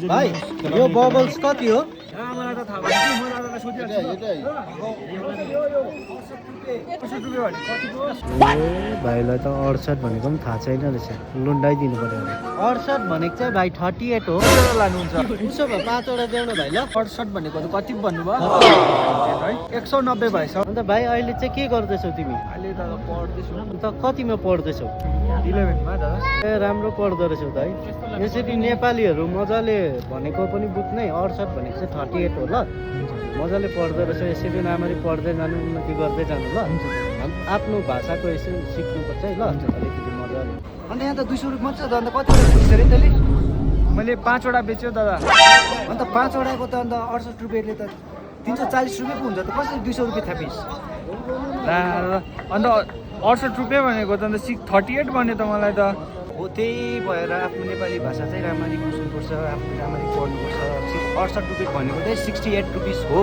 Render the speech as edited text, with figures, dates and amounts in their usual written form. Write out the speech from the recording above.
भाइ यो बबल्स कति हो? मलाई त थाहा भएन कि म दादालाई सोधिहाल्छु भाइलाई त 68 भनेको पनि थाहा छैन रहेछ, लुन्डाइदिनु पर्यो। 68 भनेको चाहिँ भाइ 38 हो। लानुहुन्छ उसो भए 5 वटा देऊ न भाइ ल। 68 भनेको त कति भन्नुभयो है 190 भएछ। अन्त भाइ अहिले चाहिँ के गर्दैछौ तिमी? अहिले त पढ्दैछु अन्त कतिमा पढ्दैछौ? 11 मा दादा। ए राम्रो पढ्दो रहेछौ त है। यसरी नेपालीहरू मजाले भनेको पनि बुझ्नै। 68 भनेको चाहिँ 38 हो ल। मजाले पढ्दो रहेछ, यसरी राम्ररी पढ्दै जानु, उन्नति गर्दै जानु ल। आफ्नो भाषाको यसो सिक्नुपर्छ है ल अलिकति मजाले। अन्त यहाँ त 200 रुपियाँ मात्रै छ, अन्त कतिवटा बेच्छ अरे तैँले? मैले 5 वटा बेच्यो दादा। अन्त 5 वटाको त अन्त 68 रुपियाँले त 340 रुपियाँ पो हुन्छ त, कसरी 200 रुपियाँ थापिस्? अन्त 68 रुपियाँ भनेको त अन्त 38 भन्यो त मलाई त। हो त्यही भएर आफ्नो नेपाली भाषा चाहिँ राम्ररी बुझ्नुपर्छ, आफूले राम्ररी पढ्नुपर्छ। 68 रुपियाँ भनेको चाहिँ 68 रुपिस हो।